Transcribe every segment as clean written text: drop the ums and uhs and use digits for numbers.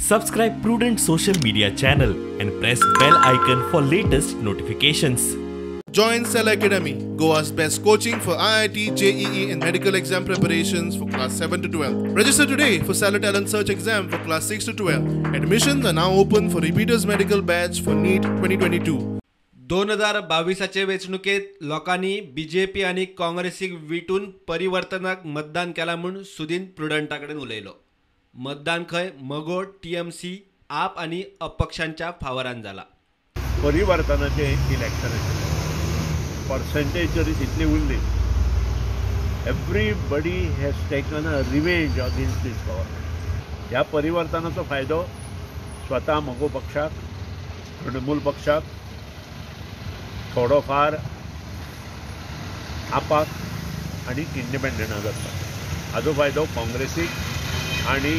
Subscribe Prudent social media channel and press bell icon for latest notifications. Join Cell Academy, Goa's best coaching for IIT, JEE and medical exam preparations for class 7 to 12. Register today for Cellar Talent Search exam for class 6 to 12. Admissions are now open for repeaters medical batch for NEET 2022. 2022 वेंचणुकेत लोकांनी BJP आनी काँग्रेसीक विटून परिवर्तनाक मतदान केलां म्हूण सुदीन प्रुडंटा कडेन उलयलो. मतदान खंय मगो, टीएमसी, आप आनी अपक्षांच्या फावरान जाला. परिवर्तनाचें इलेक्शन आशिल्लें, पर्सेंटेज जरी तितली उरली, everybody has taken a revenge against this government. ह्या परिवर्तनाचो फायदो स्वता मगो पक्षाक, तृणमूल पक्षाक, थोडोफार आपाक आनी इंडिपेंडंटाक जाता. हाजो फायदो काँग्रेसीक आनी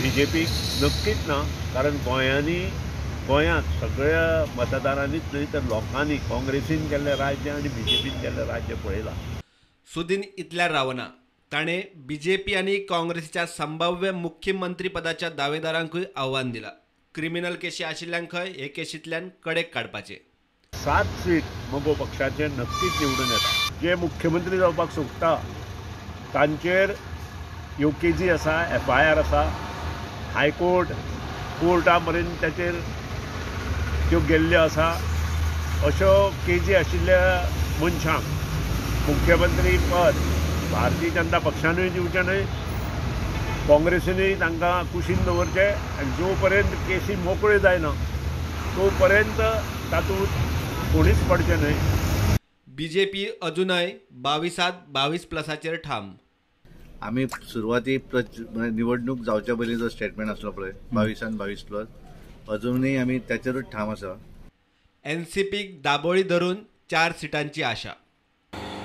बीजेपीक नक्कीच ना, कारण गोंयांत सगळ्या मतदारांनीच न्हय तर लोकांनी काँग्रेसीन केल्लें राज्य आनी बीजेपीन केल्लें राज्य पळयलां. सुदीन इतल्यार रावना, ताणें बीजेपी आनी काँग्रेसीच्या संभाव्य मुख्यमंत्रीपदाच्या दावेदारांकूय आव्हान दिलां. क्रिमिनल केशी आशिल्ल्यांक खंय हे केशींतल्यान कडेक काडपाचे. 7 सीट मगो पक्षाचे नक्कीच निवडून येता. जे मुख्यमंत्री जावपाक सोदता तांचेर यूकेजी आसा, एफआयआर आसा, हायकोर्ट कोर्टा मेरेन ताचेर त्यो गेल्ल्यो आसा. अश्यो केजी आशिल्ल्या मनशांक मुख्यमंत्री पद भारतीय जनता पक्षानूय दिवचें न्हय, काँग्रेसीनूय तांकां कुशीन दवरचें आनी जो पर्यंत केसी मोकळ्यो जायना तो पर्यंत तातूंत कोणीच पडचें न्हय. बीजेपी अजूनय 22 प्लसाचेर ठाम. आमी सुरवाती निवडणूक जावच्या पयलीं जो स्टेटमेंट आसलो पळय 22 प्लस, अजूनय आमी ताचेरूच ठाम आसा. एनसीपीक दाबोळी धरून 4 सिटांची आशा.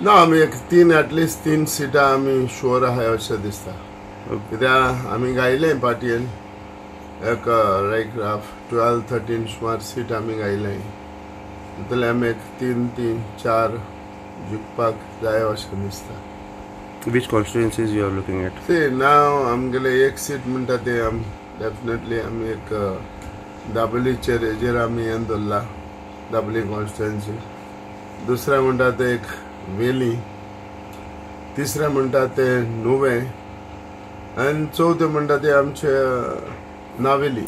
ना, आमी एक एटलिस्ट 3 सिटां आमी शुअर आहाय अशें दिसता. कित्याक आमी गायलें पार्टीन एक लायक 12-13 सुमार सीट आमी गायलें, तितूंतले आमी एक 3-4 जिखपाक जाय अशें दिसता. Which constituencies you are looking at? See, now आमगेले एक सीट म्हणटा ते डेफिनेटली आमी एक दाबोलीचेर हेजेर आमी हें दवरला, दाबोली कॉन्स्टिट्युएन्सी. दुसरें म्हणटा ते एक वेली, तिसरें म्हणटा ते नुवें आनी चवथें म्हणटा ते आमचे नावेली.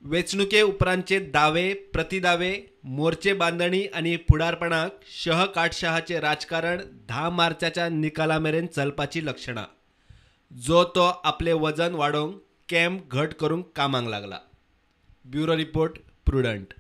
वेंचणुके उपरांतचे दावे, प्रतिदावे, मोर्चे बांदणी आनी फुडारपणाक शह काटशहाचें राजकारण 10 मार्चाच्या निकाला मेरेन चलपाची लक्षणां. जो तो आपलें वजन वाडोवंक कॅम्प घट करूंक कामाक लागला. Bureau report, Prudent.